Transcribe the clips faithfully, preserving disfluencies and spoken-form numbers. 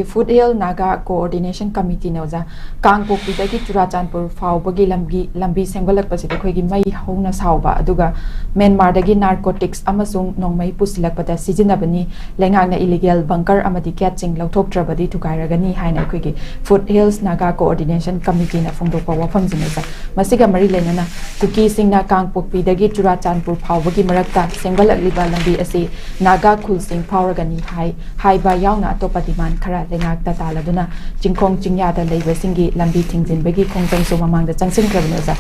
Food hill Naga coordination ꯀꯃꯤꯇꯤꯅ ꯑꯣꯖꯥ, ꯀꯥꯡꯄꯣꯛꯄꯤꯗꯒꯤ ꯆꯨꯔꯥꯆꯥꯟꯄꯨꯔ ꯐꯥꯎꯕꯒꯤ ꯂꯝꯒꯤ, ꯂꯝꯕꯤ ꯁꯦꯝꯒꯠꯂꯛꯄꯁꯤꯗ ꯑꯩꯈꯣꯏꯒꯤ ꯃꯩ ꯍꯧꯅ ꯁꯥꯎꯕ, ꯑꯗꯨꯒ ꯃ꯭ꯌꯥꯟꯃꯥꯔꯗꯒꯤ ꯅꯥꯔꯀꯣꯇꯤꯛꯁ ꯑꯃꯁꯨꯡ ꯅꯣꯡꯃꯩ ꯄꯨꯁꯤꯜꯂꯛꯄꯗ ꯁꯤꯖꯤꯟꯅꯕꯅꯤ, ꯂꯩꯉꯥꯛꯅ ꯏꯂꯤꯒꯦꯜ ꯕꯪꯀꯔ ꯑꯃꯗꯤ ꯒꯦꯠꯁꯤꯡ ꯂꯧꯊꯣꯛꯇ꯭ꯔꯕꯗꯤ ꯊꯨꯒꯥꯏꯔꯒꯅꯤ ꯍꯥꯏꯅ ꯑꯩꯈꯣꯏꯒꯤ ꯐꯨꯗ ꯍꯤꯜꯁ ꯅꯥꯒꯥ ꯀꯣꯑꯣꯔꯗꯤꯅꯦꯁꯟ ꯀꯃꯤꯇꯤꯅ ꯐꯣꯡꯗꯣꯛꯄ ꯋꯥꯐꯝꯁꯤꯡ ꯑꯁꯦ꯫ ꯃꯁꯤꯒ ꯃꯔꯤ ꯂꯩꯅꯅ ꯀꯨꯀꯤꯁꯤꯡꯅ ꯀꯥꯡꯄꯣꯛꯄꯤꯗꯒꯤ ꯆꯨꯔꯥꯆꯥꯟꯄꯨꯔ ꯐꯥꯎꯕꯒꯤ ꯃꯔꯛꯇ ꯁꯦꯝꯒꯠꯂꯛꯂꯤꯕ ꯂꯝꯕꯤ ꯑꯁꯤ ꯅꯥꯒꯥ ꯈꯨꯜꯁꯤꯡ ꯐꯥꯎꯔꯒꯅꯤ ꯍꯥꯏ, ꯍꯥꯏꯕ ꯌꯥꯎꯅ ꯑꯇꯣꯞꯄ ꯗꯤꯃꯥꯟ ꯈꯔ ꯂꯩꯉꯥꯛꯇ ꯇꯥꯜꯂꯗꯨꯅ ꯆꯤꯡꯈꯣꯡ ꯆꯤꯡꯌꯥꯗ ꯂꯩꯕꯁꯤꯡꯒꯤ ꯂꯝꯕꯤ ꯊꯤꯡꯖꯤꯟꯕꯒꯤ ꯈꯣꯡꯖꯪꯁꯨ ꯃꯃꯥꯡꯗ ꯆꯪꯁꯤꯟꯈ꯭ꯔꯕꯅꯤ ꯑꯣꯖꯥ꯫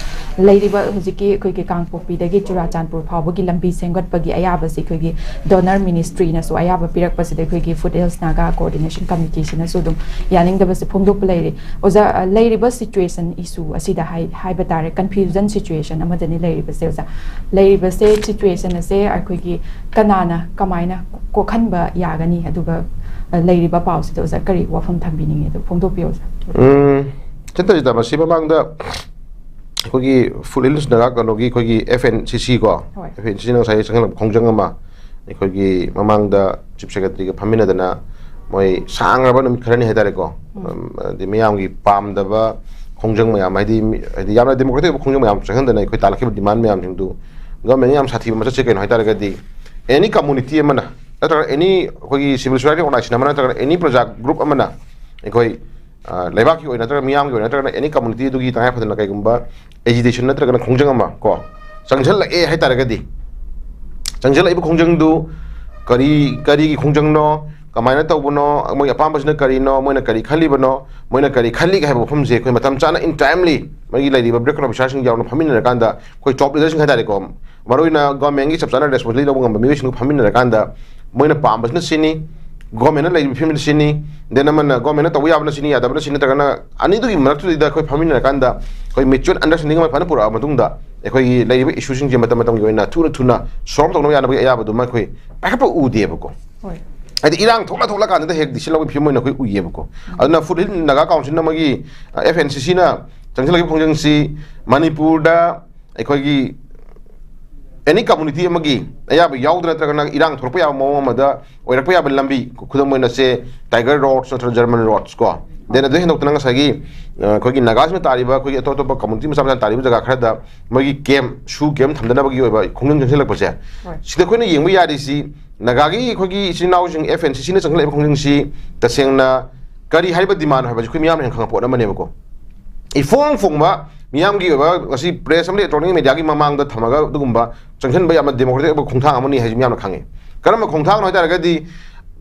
ꯂꯩꯔꯤꯕ ꯍꯧꯖꯤꯛꯀꯤ ꯑꯩꯈꯣꯏꯒꯤ ꯀꯥꯡꯄꯣꯛꯄꯤꯗꯒꯤ ꯆꯨꯔꯥꯆꯥꯟꯄꯨꯔ ꯐꯥꯎꯕꯒꯤ ꯂꯝꯕꯤ ꯁꯦꯝꯒꯠꯄꯒꯤ ꯑꯌꯥꯕꯁꯤ ꯑꯩꯈꯣꯏꯒꯤ ꯗꯣꯅꯔ ꯃꯤꯅꯤꯁꯇ꯭ꯔꯤꯅꯁꯨ ꯑꯌꯥꯕ ꯄꯤꯔꯛꯄꯁꯤꯗ ꯑꯩꯈꯣꯏꯒꯤ ꯐꯨꯗ ꯍꯤꯜꯁ ꯅꯥꯒꯥ ꯀꯣꯑꯣꯔꯗꯤꯅꯦꯁꯟ ꯀꯃꯤꯇꯤꯁꯤꯅꯁꯨ ꯑꯗꯨꯝ ꯌꯥꯅꯤꯡꯗꯕꯁꯦ ꯐꯣꯡꯗꯣꯛꯄ ꯂꯩꯔꯤ꯫ ꯑꯣꯖꯥ, ꯑ, ꯂꯩꯔꯤꯕ ꯁꯤꯆꯨꯋꯦꯁꯟ ꯏꯁꯨ ꯑꯁꯤꯗ ꯍꯥꯏ-, ꯍꯥꯏꯕ ꯇꯥꯔꯦ, ꯀꯟꯐ꯭ꯌꯨꯖꯟ ꯁꯤꯆꯨꯋꯦꯁꯟ ꯑꯃꯗꯅꯤ ꯂꯩꯔꯤꯕꯁꯦ ꯑꯣꯖꯥ꯫ ꯂꯩꯔꯤꯕꯁꯦ ꯁꯤꯆꯨꯋꯦꯁꯟ ꯑꯁꯦ ꯑꯩꯈꯣꯏꯒꯤ ꯀꯅꯥꯅ ꯀꯃꯥꯏꯅ ꯀꯣꯛꯍꯟꯕ ꯌꯥꯒꯅꯤ? ꯑꯗꯨꯒ, ꯑ, ꯂꯩꯔꯤꯕ ꯄꯥꯎꯁꯤꯗ ꯑꯣꯖꯥ ꯀꯔꯤ ꯋꯥꯐꯝ ꯊꯝꯕꯤꯅꯤꯡꯉꯤ? ꯑꯗꯨ ꯐꯣꯡꯗꯣꯛꯄꯤꯌꯨ ꯑꯣꯖꯥ꯫ ꯎꯝ, ꯆꯤꯟꯇꯖꯤꯇ, ꯃꯁꯤ ꯃꯃꯥꯡꯗ ꯑꯩꯈꯣꯏꯒꯤ ꯐꯨꯗ ꯍꯤꯜꯁ ꯅꯥꯒꯥ ꯀꯩꯅꯣꯒꯤ ꯑꯩꯈꯣꯏꯒꯤ F N C C ꯀꯣ, ꯍꯣꯏ꯫ F N C Cꯅ ꯉꯁꯥꯏ ꯆꯪꯁꯤꯜꯂꯛꯄ ꯈꯣꯡꯖꯪ ꯑꯃ ꯑꯩꯈꯣꯏꯒꯤ ꯃꯃꯥꯡꯗ ꯆꯤꯐ ꯁꯦꯀ꯭ꯔꯦꯇꯔꯤꯒ ꯐꯝꯃꯤꯟꯅꯗꯅ ꯃꯣꯏ ꯁꯥꯡꯉꯕ ꯅꯨꯃꯤꯠ ꯈꯔꯅꯤ ꯍꯥꯏꯇꯥꯔꯦꯀꯣ, ꯎꯝ꯫ ꯑꯝ, ꯑꯗꯩ ꯃꯤꯌꯥꯝꯒꯤ ꯄꯥꯝꯗꯕ ꯈꯣꯡꯖꯪ ꯃꯌꯥꯝ, ꯍꯥꯏꯗꯤ ꯃꯤ-, ꯍꯥꯏꯗꯤ ꯌꯥꯝꯅ ꯗꯦꯃꯣꯀ꯭ꯔꯦꯇꯤꯛ ꯑꯣꯏꯕ ꯈꯣꯡꯖꯪ ꯃꯌꯥꯝ ꯆꯪꯍꯟꯗꯅ ꯑꯩꯈꯣꯏ ꯇꯥꯜꯂꯛꯈꯤꯕ ꯗꯤꯃꯥꯟ ꯃꯌꯥꯝꯁꯤꯡꯗꯨ ꯒꯚꯔꯟꯃꯦꯟꯅ ꯌꯥꯝ ꯁꯥꯊꯤꯕ ꯃꯆꯠꯁꯦ ꯀꯩꯅꯣ ꯍꯥꯏꯇꯥꯔꯒꯗꯤ, ꯑꯦꯅꯤ ꯀꯝꯃꯨꯅꯤꯇꯤ ꯑꯃꯅ ꯅꯠꯇ꯭ꯔꯒ ꯑꯦꯅꯤ ꯑꯩꯈꯣꯏꯒꯤ ꯁꯤꯚꯤꯜ ꯁꯣꯁꯥꯏꯇꯤ ꯑꯣꯔꯒꯅꯥꯏꯖꯦꯁꯟ ꯑꯃ ꯅꯠꯇ꯭ꯔꯒ ꯑꯦꯅꯤ ꯄ꯭ꯔꯖꯥ ꯒ꯭ꯔꯨꯞ ꯑꯃꯅ ꯑꯩꯈꯣꯏ, ꯑ, ꯂꯩꯕꯥꯛꯀꯤ ꯑꯣꯏꯅ ꯅꯠꯇ꯭ꯔꯒ ꯃꯤꯌꯥꯝꯒꯤ ꯑꯣꯏꯅ ꯅꯠꯇ꯭ꯔꯒꯅ ꯑꯦꯅꯤ ꯀꯝꯃꯨꯅꯤꯇꯤ ꯑꯗꯨꯒꯤ ꯇꯉꯥꯏ ꯐꯗꯅ ꯀꯩꯒꯨꯝꯕ ꯑꯦꯖꯤꯇꯦꯁꯟ ꯅꯠꯇ꯭ꯔꯒꯅ ꯈꯣꯡꯖꯪ ꯑꯃ ꯀꯣ ꯆꯪꯁꯤꯜꯂꯛꯑꯦ ꯍꯥꯏꯇꯥꯔꯒꯗꯤ, ꯆꯪꯁꯤꯜꯂꯛꯏꯕ ꯈꯣꯡꯖꯪꯗꯨ ꯀꯔꯤ, ꯀꯔꯤꯒꯤ ꯈꯣꯡꯖꯪꯅꯣ, ꯀꯃꯥꯏꯅ ꯇꯧꯕꯅꯣ, ꯃꯣꯏꯒꯤ ꯑꯄꯥꯝꯕꯁꯤꯅ ꯀꯔꯤꯅꯣ, ꯃꯣꯏꯅ ꯀꯔꯤ ꯈꯜꯂꯤꯕꯅꯣ, ꯃꯣꯏꯅ ꯀꯔꯤ ꯈꯜꯂꯤꯒꯦ ꯍꯥꯏꯕ ꯋꯥꯐꯝꯁꯦ ꯑꯩꯈꯣꯏ ꯃꯇꯝ ꯆꯥꯅ, in timely, ꯃꯣꯏꯒꯤ ꯂꯩꯔꯤꯕ ꯕꯦꯛꯋꯥꯔꯗ ꯑꯣꯐꯤꯁꯥꯔꯁꯤꯡ ꯌꯥꯎꯅ ꯐꯝꯃꯤꯟꯅꯔꯀꯥꯟꯗ ꯑꯩꯈꯣꯏ ꯇꯣꯞ ꯂꯤꯗꯔꯁꯤꯡ ꯍꯥꯏꯇꯥꯔꯦꯀꯣ, ꯃꯔꯨꯑꯣꯏꯅ ꯒꯣꯔꯃꯦꯟꯒꯤ ꯆꯞ ꯆꯥꯅ ꯔꯦꯁꯄꯣꯟꯁꯤꯕꯤꯂꯤꯇꯤ ꯂꯧꯕ ꯉꯝꯕ ꯃꯤꯑꯣꯏꯁꯤꯡꯗꯨ ꯐꯝꯃꯤꯟꯅꯔꯀꯥꯟꯗ ꯃꯣꯏꯅ ꯄꯥꯝꯕꯁꯤꯅ ꯁꯤꯅꯤ, ꯒꯣꯔꯃꯦꯟꯅ ꯂꯩꯔꯤꯕ ꯐꯤꯕꯝꯁꯤꯅ ꯁꯤꯅꯤ, then ꯑꯃꯅ ꯒꯣꯔꯃꯦꯟꯅ ꯇꯧꯕ ꯌꯥꯕꯅ ꯁꯤꯅꯤ, ꯌꯥꯗꯕꯅ ꯁꯤꯅꯤ, ꯅꯠꯇ꯭ꯔꯒꯅ ꯑꯅꯤꯗꯨꯒꯤ ꯃꯔꯛꯇꯨꯗ ꯑꯩꯈꯣꯏ ꯐꯝꯃꯤꯟꯅꯔꯀꯥꯟꯗ ꯑꯩꯈꯣꯏ mutual understanding ꯑꯃ ꯐꯖꯅ ꯄꯨꯔꯛꯑ ꯃꯇꯨꯡꯗ ꯑꯩꯈꯣꯏꯒꯤ ꯂꯩꯔꯤꯕ ꯏꯁꯨꯁꯤꯡꯁꯦ ꯃꯇꯝ ꯃꯇꯝꯒꯤ ꯑꯣꯏꯅ ꯊꯨꯅ ꯊꯨꯅ ꯁꯣꯜꯕ ꯇꯧꯅꯕ ꯌꯥꯅꯕꯒꯤ ꯑꯌꯥꯕꯗꯨꯃ ꯑꯩꯈꯣꯏ ꯄꯥꯏꯈꯠꯄ ꯎꯗꯦꯕꯀꯣ꯫ ꯍꯣꯏ꯫ ꯍꯥꯏꯗꯤ ꯏꯔꯥꯡ ꯊꯣꯛꯂ ꯊꯣꯛꯂꯀꯥꯟꯗ ꯍꯦꯛ decision ꯂꯧꯕꯒꯤ ꯐꯤꯕꯝ ꯑꯣꯏꯅ ꯑꯩꯈꯣꯏ ꯎꯏꯌꯦꯕꯀꯣ꯫ ꯑꯗꯨꯅ ꯐꯨꯗ ꯍꯤꯜ ꯅꯥꯒꯥ ꯀꯥꯎꯟꯁꯤꯜꯅ ꯃꯣꯏꯒꯤ, ꯑ, F N C Cꯅ ꯆꯪꯁꯤꯜꯂꯛꯂꯤꯕ ꯈꯣꯡꯖꯪꯁꯤ ꯃꯅꯤꯄꯨꯔꯗ ꯑꯩꯈꯣꯏꯒꯤ ꯑꯦꯅꯤ ꯀꯝꯃꯨꯅꯤꯇꯤ ꯑꯃꯒꯤ ꯑꯌꯥꯕ ꯌꯥꯎꯗꯅ ꯅꯠꯇ꯭ꯔꯒꯅ ꯏꯔꯥꯡ ꯊꯣꯛꯂꯛꯄ ꯌꯥꯕ ꯃꯑꯣꯡ ꯑꯃꯗ ꯑꯣꯏꯔꯛꯄ ꯌꯥꯕ ꯂꯝꯕꯤ, ꯈꯨꯗꯝ ꯑꯣꯏꯅ ꯁꯦ ꯇꯥꯏꯒꯔ ꯔꯣꯗꯁ ꯅꯠꯇ꯭ꯔꯒ ꯖꯔꯃꯟ ꯔꯣꯗꯁ ꯀꯣ, ꯗꯦꯟ ꯑꯗꯨ ꯍꯦꯟꯗꯣꯛꯇꯅ ꯉꯁꯥꯏꯒꯤ ꯑ, ꯑꯩꯈꯣꯏꯒꯤ ꯅꯥꯒꯥꯁꯤꯡꯅ ꯇꯥꯔꯤꯕ, ꯑꯩꯈꯣꯏꯒꯤ ꯑꯇꯣꯞ ꯑꯇꯣꯞꯄ ꯀꯝꯃꯨꯅꯤꯇꯤ ꯃꯆꯥ ꯃꯆꯥ ꯇꯥꯔꯤꯕ ꯖꯒꯥ ꯈꯔꯗ ꯃꯣꯏꯒꯤ ꯀꯦꯝ, ꯁꯨ ꯀꯦꯝ ꯊꯝꯗꯅꯕꯒꯤ ꯑꯣꯏꯕ ꯈꯣꯡꯖꯪ ꯆꯪꯁꯤꯜꯂꯛꯄꯁꯦ, ꯁꯤꯗ ꯑꯩꯈꯣꯏꯅ ꯌꯦꯡꯕ ꯌꯥꯔꯤꯁꯤ ꯅꯥꯒꯥꯒꯤ ꯑꯩꯈꯣꯏꯒꯤ ꯏꯆꯤꯟ ꯏꯅꯥꯎꯁꯤꯡ, ꯑꯦꯐ ꯑꯦꯟ ꯁꯤ ꯁꯤꯅ ꯆꯪꯁꯤꯜꯂꯛꯏꯕ ꯈꯣꯡꯖꯪꯁꯤ ꯇꯁꯦꯡꯅ ꯀꯔꯤ ꯍꯥꯏꯔꯤꯕ ꯗꯤꯃꯥꯟ ꯍꯥꯏꯕꯁꯤ ꯑꯩꯈꯣꯏ ꯃꯤꯌꯥꯝꯅ ꯍꯦꯟꯅ ꯈꯪꯕ ꯄꯣꯠ ꯑꯃꯅꯦꯕꯀꯣ꯫ ꯏꯐꯣꯡ ꯐꯣꯡꯕ ꯃꯤꯌꯥꯝꯒꯤ ꯑꯣꯏꯕ ꯉꯁꯤ ꯄ꯭ꯔꯦꯁ ꯑꯃꯗꯤ ꯏꯂꯦꯛꯇ꯭ꯔꯣꯅꯤꯛ ꯃꯦꯗꯤꯌꯥꯒꯤ ꯃꯃꯥꯡꯗ ꯊꯝꯃꯒ ꯑꯗꯨꯒꯨꯝꯕ ꯆꯪꯁꯤꯟꯕ ꯌꯥꯝꯅ ꯗꯦꯃꯣꯀ꯭ꯔꯦꯇꯤꯛ ꯑꯣꯏꯕ ꯈꯣꯡꯊꯥꯡ ꯑꯃꯅꯤ ꯍꯥꯏꯁꯤ ꯃꯤꯌꯥꯝꯅ ꯈꯪꯉꯤ꯫ ꯀꯔꯝꯕ ꯈꯣꯡꯊꯥꯡꯅꯣ ꯍꯥꯏ ꯇꯥꯔꯒꯗꯤ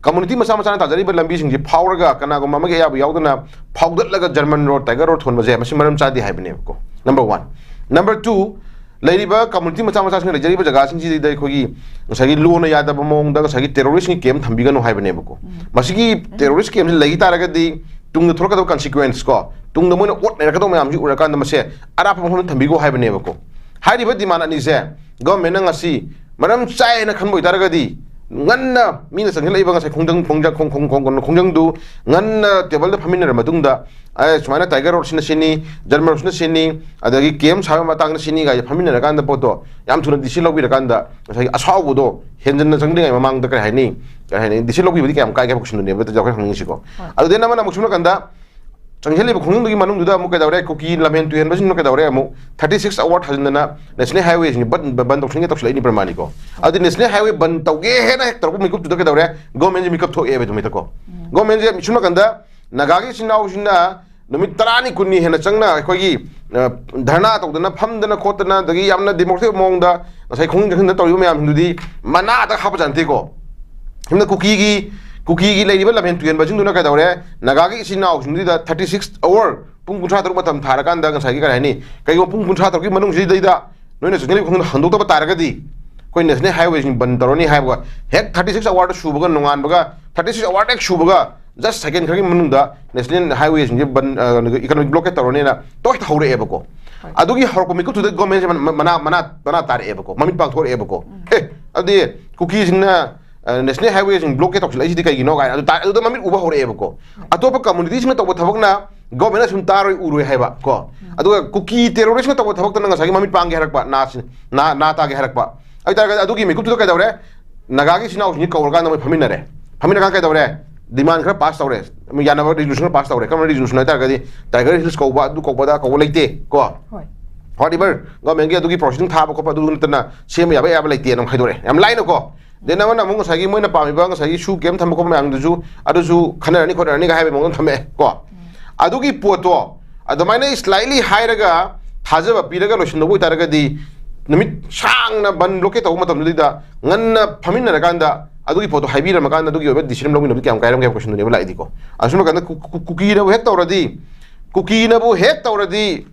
ꯀꯝꯃꯨꯅꯤꯇꯤ ꯃꯆꯥ ꯃꯆꯥꯅ ꯇꯥꯖꯔꯤꯕ ꯂꯝꯕꯤꯁꯤꯡꯁꯤ ꯐꯥꯎꯔꯒ ꯀꯅꯥꯒꯨꯝꯕ ꯑꯃꯒꯤ ꯑꯌꯥꯕ ꯌꯥꯎꯗꯅ ꯐꯥꯎꯗꯠꯂꯒ ꯖꯔꯃꯟ ꯔꯣꯗ, ꯇꯥꯏꯒꯔ ꯔꯣꯗ ꯊꯣꯟꯕꯁꯦ ꯃꯁꯤ ꯃꯔꯝ ꯆꯥꯗꯦ ꯍꯥꯏꯕꯅꯦꯕꯀꯣ, ꯅꯝꯕꯔ ꯋꯥꯟ꯫ ꯅꯝꯕꯔ ꯇꯨ, ꯂꯩꯔꯤꯕ ꯀꯝꯃꯨꯅꯤꯇꯤ ꯃꯆꯥ ꯃꯆꯥꯁꯤꯡꯅ ꯂꯩꯖꯔꯤꯕ ꯖꯒꯥꯁꯤꯡꯁꯤꯗ ꯑꯩꯈꯣꯏꯒꯤ ꯉꯁꯥꯏꯒꯤ ꯂꯣꯅ ꯌꯥꯗꯕ ꯃꯑꯣꯡꯗ ꯉꯁꯥꯏꯒꯤ ꯇꯦꯔꯣꯔꯤꯁꯀꯤ ꯀꯦꯝ ꯊꯝꯕꯤꯒꯅꯨ ꯍꯥꯏꯕꯅꯦꯕꯀꯣ꯫ ꯃꯁꯤꯒꯤ ꯇꯦꯔꯣꯔꯤꯁ ꯀꯦꯝꯁꯤ ꯂꯩꯈꯤ ꯇꯥꯔꯒꯗꯤ ꯇꯨꯡꯗ ꯊꯣꯛꯂꯛꯀꯗꯕ ꯀꯟꯁꯤꯀ꯭ꯋꯦꯟꯁ ꯀꯣ, ꯇꯨꯡꯗ ꯃꯣꯏꯅ ꯑꯣꯠ ꯅꯩꯔꯛꯀꯗꯕ ꯃꯌꯥꯝꯁꯤ ꯎꯔꯀꯥꯟꯗ ꯃꯁꯦ ꯑꯔꯥꯞꯄ ꯃꯐꯝꯗ ꯊꯝꯕꯤꯈꯣ ꯍꯥꯏꯕꯅꯦꯕꯀꯣ꯫ ꯍꯥꯏꯔꯤꯕ ꯗꯤꯃꯥꯟ ꯑꯅꯤꯁꯦ ꯒꯚꯔꯟꯃꯦꯟꯠꯅ ꯉꯁꯤ ꯃꯔꯝ ꯆꯥꯏ ꯍꯥꯏꯅ ꯈꯟꯕ ꯑꯣꯏꯇꯥꯔꯒꯗꯤ ꯉꯟꯅ ꯃꯤꯅ ꯆꯪꯁꯤꯜꯂꯛꯏꯕ ꯉꯁꯥꯏ ꯈꯣꯡꯖꯪ, ꯈꯣꯡꯖꯪ, ꯈꯣꯡ-, ꯈꯣꯡ-, ꯈꯣꯡ-, ꯈꯣꯡꯖꯪꯗꯨ ꯉꯟꯅ ꯇꯦꯕꯜꯗ ꯐꯝꯃꯤꯟꯅꯔ ꯃꯇꯨꯡꯗ, ꯑꯦ, ꯁꯨꯃꯥꯏꯅ ꯇꯥꯏꯒꯔ ꯔꯣꯗꯁꯤꯅ ꯁꯤꯅꯤ, ꯖꯔꯃꯟ ꯔꯣꯗꯁꯤꯅ ꯁꯤꯅꯤ, ꯑꯗꯒꯤ ꯀꯦꯝ ꯁꯥꯕ ꯃꯇꯥꯡꯗ ꯁꯤꯅꯤ ꯀꯥꯏꯁꯦ ꯐꯝꯃꯤꯟꯅꯔꯀꯥꯟꯗ ꯄꯣꯠꯇꯣ ꯌꯥꯝ ꯊꯨꯅ ꯗꯤꯁꯤꯖꯟ ꯂꯧꯕꯤꯔꯀꯥꯟꯗ ꯉꯁꯥꯏꯒꯤ ꯑꯁꯥꯎꯕꯗꯣ ꯍꯦꯟꯖꯟꯅ ꯆꯪꯗ꯭ꯔꯤꯉꯩ ꯃꯃꯥꯡꯗ ꯀꯔꯤ ꯍꯥꯏꯅꯤ, ꯀꯔꯤ ꯍꯥꯏꯅꯤ, ꯗꯤꯁꯤꯖꯟ ꯂꯧꯕꯤꯕꯗꯤ ꯀꯌꯥꯝ ꯀꯥꯏꯒꯦ ꯍꯥꯏꯕ ꯀꯣꯏꯁꯟꯗꯨꯅꯦꯕ ꯑꯩꯈꯣꯏꯅ ꯍꯪꯅꯤꯡꯉꯤꯁꯤꯀꯣ꯫ ꯑꯗꯨꯗꯩꯅ ꯑꯃꯅ ꯑꯃꯨꯛ ꯁꯣꯝ ꯅꯥꯀꯟꯗ ꯆꯪꯁꯤꯜꯂꯤꯕ ꯈꯣꯡꯖꯪꯗꯨꯒꯤ ꯃꯅꯨꯡꯗꯨꯗ ꯑꯃꯨꯛ ꯀꯩꯗꯧꯔꯦ, ꯀꯨꯀꯤ ꯂꯝꯍꯦꯟ ꯇꯨꯍꯦꯟꯕꯁꯤꯡꯅ ꯀꯩꯗꯧꯔꯦ, ꯑꯃꯨꯛ ꯊꯥꯔꯇꯤ ꯁꯤꯛꯁ ꯑꯋꯥꯔ ꯊꯥꯖꯤꯟꯗꯅ ꯅꯦꯁꯅꯦꯜ ꯍꯥꯏꯋꯦꯁꯤꯡꯁꯦ ꯕꯟ, ꯕꯟ ꯇꯧꯁꯤꯟꯒꯦ ꯇꯧꯁꯤꯜꯂꯛꯏꯅꯤ ꯄ꯭ꯔꯃꯥꯅꯤꯀꯣ꯫ ꯑꯗꯨꯗꯤ ꯅꯦꯁꯅꯦꯜ ꯍꯥꯏꯋꯦ ꯕꯟ ꯇꯧꯒꯦ ꯍꯥꯏꯅ ꯍꯦꯛ ꯇꯧꯔꯛꯄ ꯃꯤꯀꯨꯞꯇꯨꯗ ꯀꯩꯗꯧꯔꯦ, ꯒꯣꯔꯃꯦꯟꯁꯦ ꯃꯤꯀꯞ ꯊꯣꯛꯑꯦꯕ ꯑꯗꯨꯃꯥꯏꯅꯀꯣ꯫ ꯒꯣꯔꯃꯦꯟꯁꯦ ꯁꯣꯝ ꯅꯥꯀꯟꯗ ꯅꯥꯒꯥꯒꯤ ꯏꯆꯤꯟ ꯏꯅꯥꯎꯁꯤꯡꯅ ꯅꯨꯃꯤꯠ ꯇꯔꯥꯅꯤ ꯀꯨꯟꯅꯤ ꯍꯦꯟꯅ ꯆꯪꯅ ꯑꯩꯈꯣꯏꯒꯤ, ꯑ, ꯙꯔꯅꯥ ꯇꯧꯗꯅ ꯐꯝꯗꯅ ꯈꯣꯠꯇꯅ ꯑꯗꯒꯤ ꯌꯥꯝꯅ ꯗꯦꯃꯣꯀ꯭ꯔꯦꯇꯤꯛ ꯃꯑꯣꯡꯗ ꯉꯁꯥꯏ ꯈꯣꯡꯖꯪ ꯆꯪꯁꯤꯟꯗꯅ ꯇꯧꯔꯤꯕ ꯃꯌꯥꯝꯁꯤꯡꯗꯨꯗꯤ ꯃꯅꯥ ꯑꯗ ꯍꯥꯞꯄꯖꯥꯠ ꯅꯠꯇꯦꯀꯣ꯫ ꯁꯣꯝꯗ ꯀꯨꯀꯤꯒꯤ, ꯀꯨꯀꯤꯒꯤ ꯂꯩꯔꯤꯕ ꯂꯝꯍꯦꯟ ꯇꯨꯍꯦꯟꯕꯁꯤꯡꯗꯨꯅ ꯀꯩꯗꯧꯔꯦ, ꯅꯥꯒꯥꯒꯤ ꯏꯆꯤꯟ ꯏꯅꯥꯎꯁꯤꯡꯗꯨꯗ ꯊꯥꯔꯇꯤ ꯁꯤꯛꯁ ꯑꯋꯥꯔ, ꯄꯨꯡ ꯀꯨꯟꯊ꯭ꯔꯥ ꯇꯔꯨꯛ ꯃꯇꯝ ꯊꯥꯔꯀꯥꯟꯗ ꯉꯁꯥꯏꯒꯤ ꯀꯔꯤ ꯍꯥꯏꯅꯤ, ꯀꯩꯒꯨꯝꯕ ꯄꯨꯡ ꯀꯨꯟꯊ꯭ꯔꯥ ꯇꯔꯨꯛꯀꯤ ꯃꯅꯨꯡꯁꯤꯗꯩꯗ ꯅꯣꯏꯅ ꯆꯪꯁꯤꯜꯂꯤꯕ ꯈꯣꯡꯖꯪꯗꯣ ꯍꯟꯗꯣꯛꯇꯕ ꯇꯥꯔꯒꯗꯤ ꯑꯩꯈꯣꯏ ꯅꯦꯁꯅꯦꯜ ꯍꯥꯏꯋꯦꯁꯤꯡ ꯕꯟ ꯇꯧꯔꯅꯤ ꯍꯥꯏꯕꯒ ꯍꯦꯛ ꯊꯥꯔꯇꯤ ꯁꯤꯛꯁ ꯑꯋꯥꯔꯗ ꯁꯨꯕꯒ ꯅꯣꯡꯉꯥꯟꯕꯒ ꯊꯥꯔꯇꯤ ꯁꯤꯛꯁ ꯑꯋꯥꯔꯗ ꯍꯦꯛ ꯁꯨꯕꯒ ꯖꯁ ꯁꯦꯀꯦꯟ ꯈꯔꯒꯤ ꯃꯅꯨꯡꯗ ꯅꯦꯁꯅꯦꯜ ꯍꯥꯏꯋꯦꯁꯤꯡꯁꯦ ꯕꯟ, ꯑ, ꯏꯀꯣꯅꯣꯃꯤꯛ ꯕ꯭ꯂꯣꯀꯦꯠ ꯇꯧꯔꯅꯤꯅ ꯇꯣꯏ ꯍꯧꯔꯛꯑꯦꯕꯀꯣ꯫ ꯑꯗꯨꯒꯤ ꯍꯧꯔꯛꯄ ꯃꯤꯀꯨꯞꯇꯨꯗ ꯒꯣꯔꯃꯦꯟꯁꯦ ꯃꯅꯥ, ꯃꯅꯥ, ꯃꯅꯥ, ꯃꯅꯥ ꯇꯥꯔꯛꯑꯦꯕꯀꯣ, ꯃꯃꯤꯠ ꯄꯥꯡꯊꯣꯔꯛꯑꯦꯕꯀꯣ꯫ ꯑꯦ, ꯑꯗꯨꯗꯤ ꯀꯨꯀꯤꯁꯤꯡꯅ, ꯑ, ꯅꯦꯁꯅꯦꯜ ꯍꯥꯏꯋꯦꯁꯤꯡ ꯕ꯭ꯂꯣꯀꯦꯠ ꯇꯧꯁꯤꯜꯂꯛꯏꯁꯤꯗꯤ ꯀꯩꯒꯤꯅꯣ ꯀꯥꯏꯅ ꯑꯗꯨ ꯇꯥ-, ꯑꯗꯨꯗ ꯃꯃꯤꯠ ꯎꯕ ꯍꯧꯔꯛꯑꯦꯕꯀꯣ꯫ ꯑꯇꯣꯞꯄ ꯀꯝꯃꯨꯅꯤꯇꯤꯁꯤꯡꯅ ꯇꯧꯕ ꯊꯕꯛꯅ ꯒꯣꯔꯃꯦꯟꯅ ꯁꯨꯝ ꯇꯥꯔꯣꯏ ꯎꯔꯣꯏ ꯍꯥꯏꯕ ꯀꯣ꯫ ꯑꯗꯨꯒ ꯀꯨꯀꯤ ꯇꯦꯔꯣꯔꯤꯁꯅ ꯇꯧꯕ ꯊꯕꯛꯇꯅ ꯉꯁꯥꯏꯒꯤ ꯃꯃꯤꯠ ꯄꯥꯡꯒꯦ ꯍꯥꯏꯔꯛꯄ, ꯅꯥ ꯁꯤ-, ꯅꯥ, ꯅꯥ ꯇꯥꯒꯦ ꯍꯥꯏꯔꯛꯄ꯫ ꯑꯗꯨ ꯑꯣꯏꯇꯥꯔꯒꯗꯤ ꯑꯗꯨꯒꯤ ꯃꯤꯀꯨꯞꯇꯨꯗ ꯀꯩꯗꯧꯔꯦ? ꯅꯥꯒꯥꯒꯤ ꯏꯆꯤꯟ ꯏꯅꯥꯎꯁꯤꯡꯁꯤ ꯀꯧꯔꯀꯥꯟꯗ ꯃꯣꯏ ꯐꯝꯃꯤꯟꯅꯔꯦ꯫ ꯐꯝꯃꯤꯟꯅꯔꯀꯥꯟꯗ ꯀꯩꯗꯧꯔꯦ? ꯗꯤꯃꯥꯟ ꯈꯔ ꯄꯥꯁ ꯇꯧꯔꯦ꯫ ꯌꯥꯅꯕ ꯔꯤꯖꯣꯂꯨꯁꯟ ꯈꯔ ꯄꯥꯁ ꯇꯧꯔꯦ꯫ ꯀꯔꯝꯕ ꯔꯤꯖꯣꯂꯨꯁꯟ ꯍꯥꯏꯇꯥꯔꯒꯗꯤ, ꯇꯥꯏꯒꯔ ꯍꯤꯜꯁ ꯀꯧꯕ, ꯑꯗꯨ ꯀꯧꯕ, ꯑꯗꯥ ꯀꯧꯕ ꯂꯩꯇꯦ ꯀꯣ꯫ ꯍꯣꯏ꯫ ꯍꯣꯠ ꯏꯚꯔ ꯒꯣꯔꯃꯦꯟꯒꯤ ꯑꯗꯨꯒꯤ ꯄ꯭ꯔꯣꯁꯦꯁꯤꯡ ꯊꯥꯕ ꯈꯣꯠꯄ ꯑꯗꯨ ꯅꯠꯇꯅ ꯁꯦꯝꯕ ꯌꯥꯕ ꯑꯌꯥꯕ ꯂꯩꯇꯦꯅ ꯑꯃꯨꯛ ꯍꯥꯏꯗꯣꯔꯛꯑꯦ, ꯌꯥꯝ ꯂꯥꯏꯅ ꯀꯣ꯫ ꯗꯦꯟ ꯑꯃꯅ ꯑꯃꯨꯛ ꯉꯁꯥꯏꯒꯤ ꯃꯣꯏꯅ ꯄꯥꯝꯃꯤꯕ ꯉꯁꯥꯏꯒꯤ ꯁꯨ ꯀꯦꯝ ꯊꯝꯕ ꯈꯣꯠꯄ ꯃꯌꯥꯝꯗꯨꯁꯨ, ꯑꯗꯨꯁꯨ ꯈꯟꯅꯔꯅꯤ ꯈꯣꯠꯅꯔꯅꯤꯒ ꯍꯥꯏꯕꯒꯤ ꯃꯑꯣꯡꯗ ꯊꯝꯃꯛꯑꯦ ꯀꯣ꯫ ꯑꯗꯨꯒꯤ ꯄꯣꯠꯇꯣ ꯑꯗꯨꯃꯥꯏꯅ ꯁ꯭ꯂꯥꯏꯠꯂꯤ ꯍꯥꯏꯔꯒ ꯊꯥꯖꯕ ꯄꯤꯔꯒ ꯂꯣꯏꯁꯤꯟꯗꯧꯕ ꯑꯣꯏꯇꯥꯔꯒꯗꯤ, ꯅꯨꯃꯤꯠ ꯁꯥꯡꯅ ꯕꯟ ꯕ꯭ꯂꯣꯀꯦꯠ ꯇꯧꯕ ꯃꯇꯝꯗꯨꯗ ꯉꯟꯅ ꯐꯝꯃꯤꯟꯅꯔꯀꯥꯟꯗ ꯑꯗꯨꯒꯤ ꯄꯣꯠꯇꯣ ꯍꯥꯏꯕꯤꯔꯝꯃꯀꯥꯟꯗ ꯑꯗꯨꯒꯤ ꯑꯣꯏꯕ ꯗꯤꯁꯤꯖꯟ ꯂꯧꯃꯤꯟꯅꯕꯗꯤ ꯀꯌꯥꯝ ꯀꯥꯏꯔꯝꯒꯦ ꯍꯥꯏꯕ ꯀꯣꯏꯁꯟꯗꯨꯅꯦꯕ ꯂꯥꯛꯏꯗꯤꯀꯣ꯫ ꯑꯁꯨꯝ ꯀꯥꯟꯗ ꯀꯨ-, ꯀꯨ-, ꯀꯨꯀꯤꯅꯕꯨ ꯍꯦꯛ ꯇꯧꯔꯗꯤ, ꯀꯨꯀꯤꯅꯕꯨ ꯍꯦꯛ ꯇꯧꯔꯗꯤ,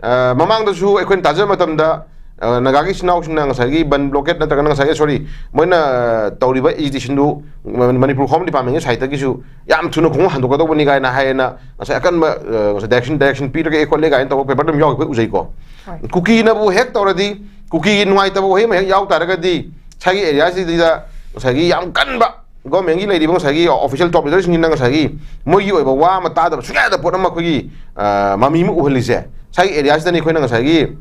ꯑ, ꯃꯃꯥꯡꯗꯁꯨ ꯑꯩꯈꯣꯏꯅ ꯇꯥꯖꯕ ꯃꯇꯝꯗ, ꯑ, ꯅꯥꯒꯥꯒꯤ ꯏꯆꯤꯟ ꯏꯅꯥꯎꯁꯤꯡꯅ ꯉꯁꯥꯏꯒꯤ ꯕꯟ ꯕ꯭ꯂꯣꯀꯦꯠ ꯅꯠꯇ꯭ꯔꯒꯅ ꯉꯁꯥꯏꯒꯤ, ꯁꯣꯔꯤ, ꯃꯣꯏꯅ, ꯑ, ꯇꯧꯔꯤꯕ ꯑꯦꯖꯤꯇꯦꯁꯟꯗꯨ ꯃ-, ꯃꯅꯤꯄꯨꯔ ꯍꯣꯝ ꯗꯤꯄꯥꯔꯠꯃꯦꯟꯒꯤ ꯁꯥꯏꯠꯇꯒꯤꯁꯨ ꯌꯥꯝ ꯊꯨꯅ ꯈꯣꯡ ꯍꯟꯗꯣꯛꯀꯗꯧꯕꯅꯤ ꯀꯥꯏꯅ ꯍꯥꯏꯌꯦꯅ ꯉꯁꯥꯏ ꯑꯀꯟꯕ, ꯑ, ꯉꯁꯥꯏ ꯗꯥꯏꯔꯦꯛꯁꯟ, ꯗꯥꯏꯔꯦꯛꯁꯟ ꯄꯤꯔꯒ ꯑꯦ ꯈꯣꯠꯂꯦ ꯀꯥꯏꯅ ꯇꯧꯕ ꯄꯦꯄꯔ ꯑꯗꯨꯝ ꯌꯥꯎꯔꯤꯕ ꯑꯩꯈꯣꯏ ꯎꯖꯩꯀꯣ꯫ ꯍꯣꯏ꯫ ꯀꯨꯀꯤꯅꯕꯨ ꯍꯦꯛ ꯇꯧꯔꯗꯤ, ꯀꯨꯀꯤꯒꯤ ꯅꯨꯡꯉꯥꯏꯇꯕ ꯋꯥꯍꯩ ꯑꯃ ꯍꯦꯛ ꯌꯥꯎ ꯇꯥꯔꯒꯗꯤ, ꯉꯁꯥꯏꯒꯤ ꯑꯦꯔꯤꯌꯥꯁꯤꯗ ꯉꯁꯥꯏꯒꯤ ꯌꯥꯝ ꯀꯟꯕ ꯒꯣꯔꯃꯦꯟꯒꯤ ꯂꯩꯔꯤꯕ ꯉꯁꯥꯏꯒꯤ ꯑꯣꯐꯤꯁꯤꯌꯦꯜ ꯇꯣꯞ ꯂꯤꯗꯔꯁꯤꯡꯁꯤꯅ ꯉꯁꯥꯏꯒꯤ ꯃꯣꯏꯒꯤ ꯑꯣꯏꯕ ꯋꯥ ꯑꯃ ꯇꯥꯗꯕ ꯁꯨꯡꯌꯥ ꯌꯥꯗꯕ ꯄꯣꯠ ꯑꯃ ꯑꯩꯈꯣꯏꯒꯤ, ꯑ, ꯃꯃꯤ ꯑꯃ ꯎꯍꯜꯂꯤꯁꯦ, ꯉꯁꯥꯏꯒꯤ ꯑꯦꯔꯤꯌꯥꯁꯤꯗꯅꯤ ꯑꯩꯈꯣꯏꯅ ꯉꯁꯥꯏꯒꯤ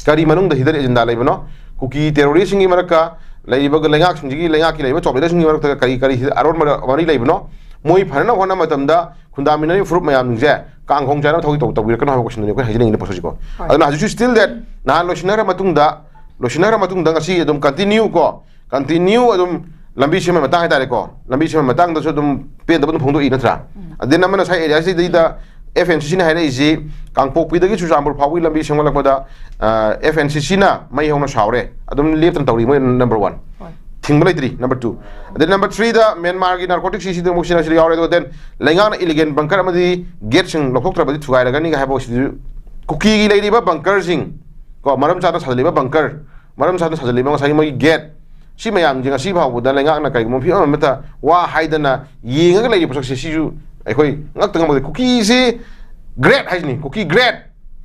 ꯀꯔꯤ ꯃꯅꯨꯡꯗ ꯍꯤꯗꯟ ꯑꯦꯖꯦꯟꯗꯥ ꯂꯩꯕꯅꯣ, ꯀꯨꯀꯤ ꯇꯦꯔꯣꯔꯤꯁꯁꯤꯡꯒꯤ ꯃꯔꯛꯇ ꯂꯩꯔꯤꯕ ꯂꯩꯉꯥꯛꯁꯤꯡꯁꯤꯒꯤ, ꯂꯩꯉꯥꯛꯀꯤ ꯂꯩꯔꯤꯕ ꯇꯣꯞ ꯂꯤꯗꯔꯁꯤꯡꯒꯤ ꯃꯔꯛꯇ ꯀꯔꯤ ꯀꯔꯤ ꯑꯔꯣꯟꯕ ꯃꯔꯤ ꯂꯩꯕꯅꯣ, ꯃꯣꯏ ꯐꯅꯅꯕ ꯍꯣꯠꯅꯕ ꯃꯇꯝꯗ ꯈꯨꯟꯗꯥꯃꯤꯟꯅꯔꯤꯕ ꯐꯨꯔꯨꯞ ꯃꯌꯥꯝꯁꯤꯡꯁꯦ ꯀꯥꯡꯈꯣꯡ ꯆꯥꯏꯅꯕ ꯊꯕꯛ ꯇꯧ-, ꯇꯧꯕꯤꯔꯛꯀꯅꯣ ꯍꯥꯏꯕ ꯀꯣꯏꯁꯟꯗꯨꯅꯤ ꯑꯩꯈꯣꯏꯅ ꯍꯥꯏꯖꯅꯤꯡꯉꯤꯅꯦ ꯄꯣꯠꯁꯤꯀꯣ꯫ ꯍꯣꯏ꯫ ꯑꯗꯨꯅ ꯍꯧꯖꯤꯛꯁꯨ still that ꯅꯍꯥꯟ ꯂꯣꯏꯁꯤꯟꯅꯈ꯭ꯔ ꯃꯇꯨꯡꯗ, ꯂꯣꯏꯁꯤꯟꯅꯈ꯭ꯔ ꯃꯇꯨꯡꯗ ꯉꯁꯤ ꯑꯗꯨꯝ continue ꯀꯣ, continue ꯑꯗꯨꯝ ꯂꯝꯕꯤ ꯁꯦꯝꯕꯒꯤ ꯃꯇꯥꯡ ꯍꯥꯏꯇꯥꯔꯦꯀꯣ, ꯂꯝꯕꯤ ꯁꯦꯝꯕꯒꯤ ꯃꯇꯥꯡꯗꯁꯨ ꯑꯗꯨꯝ ꯄꯦꯟꯗꯕ ꯑꯗꯨꯝ ꯐꯣꯡꯗꯣꯛꯏ ꯅꯠꯇ꯭ꯔꯥ? ꯑꯗꯩ ꯑꯃꯅ ꯉꯁꯥꯏ ꯑꯦꯔꯤꯌꯥꯁꯤꯗꯩꯗ ꯑꯦꯐ ꯑꯦꯟ ꯁꯤ ꯁꯤꯅ ꯍꯥꯏꯔꯛꯏꯁꯤ, ꯀꯥꯡꯄꯣꯛꯄꯤꯗꯒꯤ ꯆꯨꯔꯆꯥꯟꯄꯨꯔ ꯐꯥꯎꯕꯒꯤ ꯂꯝꯕꯤ ꯁꯦꯝꯒꯠꯂꯛꯄꯗ, ꯑ, ꯑꯦꯐ ꯑꯦꯟ ꯁꯤ ꯁꯤꯅ ꯃꯩ ꯍꯧꯅ ꯁꯥꯎꯔꯦ, ꯑꯗꯨꯝ ꯂꯦꯞꯇꯅ ꯇꯧꯔꯤ ꯃꯣꯏ number one꯫ ꯍꯣꯏ꯫ ꯊꯤꯡꯕ ꯂꯩꯇ꯭ꯔꯤ number two꯫ ꯑꯗꯩ number threeꯗ ꯃ꯭ꯌꯥꯟꯃꯥꯔꯒꯤ ꯅꯥꯔꯀꯣꯇꯤꯛ ꯁꯤꯁꯤꯗ ꯑꯃꯨꯛ ꯁꯤꯅ ꯁꯤꯗ ꯌꯥꯎꯔꯦ꯫ ꯑꯗꯨꯒ then ꯂꯩꯉꯥꯛꯅ ꯏꯂꯤꯒꯦꯟ ꯕꯪꯀꯔ ꯑꯃꯗꯤ ꯒꯦꯠꯁꯤꯡ ꯂꯧꯊꯣꯛꯇ꯭ꯔꯕꯗꯤ ꯊꯨꯒꯥꯏꯔꯒꯅꯤ ꯍꯥꯏꯕ ꯁꯤꯁꯨ, ꯀꯨꯀꯤꯒꯤ ꯂꯩꯔꯤꯕ ꯕꯪꯀꯔꯁꯤꯡ ꯀꯣ, ꯃꯔꯝ ꯆꯥꯗꯅ ꯁꯥꯖꯜꯂꯤꯕ ꯕꯪꯀꯔ, ꯃꯔꯝ ꯆꯥꯗꯅ ꯁꯥꯖꯜꯂꯤꯕ ꯉꯁꯥꯏꯒꯤ ꯃꯣꯏꯒꯤ ꯒꯦꯠ, ꯁꯤ ꯃꯌꯥꯝꯁꯦ ꯉꯁꯤ ꯐꯥꯎꯕꯗ ꯂꯩꯉꯥꯛꯅ ꯀꯔꯤꯒꯨꯝꯕ ꯐꯤꯕꯝ ꯑꯃꯠꯇ ꯋꯥ ꯍꯥꯏꯗꯅ ꯌꯦꯡꯉꯒ ꯂꯩꯔꯤꯕ ꯄꯣꯠꯁꯛꯁꯦ, ꯁꯤꯁꯨ ꯑꯩꯈꯣꯏ ꯉꯛꯇ ꯉꯝꯕꯗ, ꯀꯨꯀꯤꯁꯤ ꯒ꯭ꯔꯦꯠ ꯍꯥꯏꯁꯤꯅꯤ, ꯀꯨꯀꯤ ꯒ꯭ꯔꯦꯠ꯫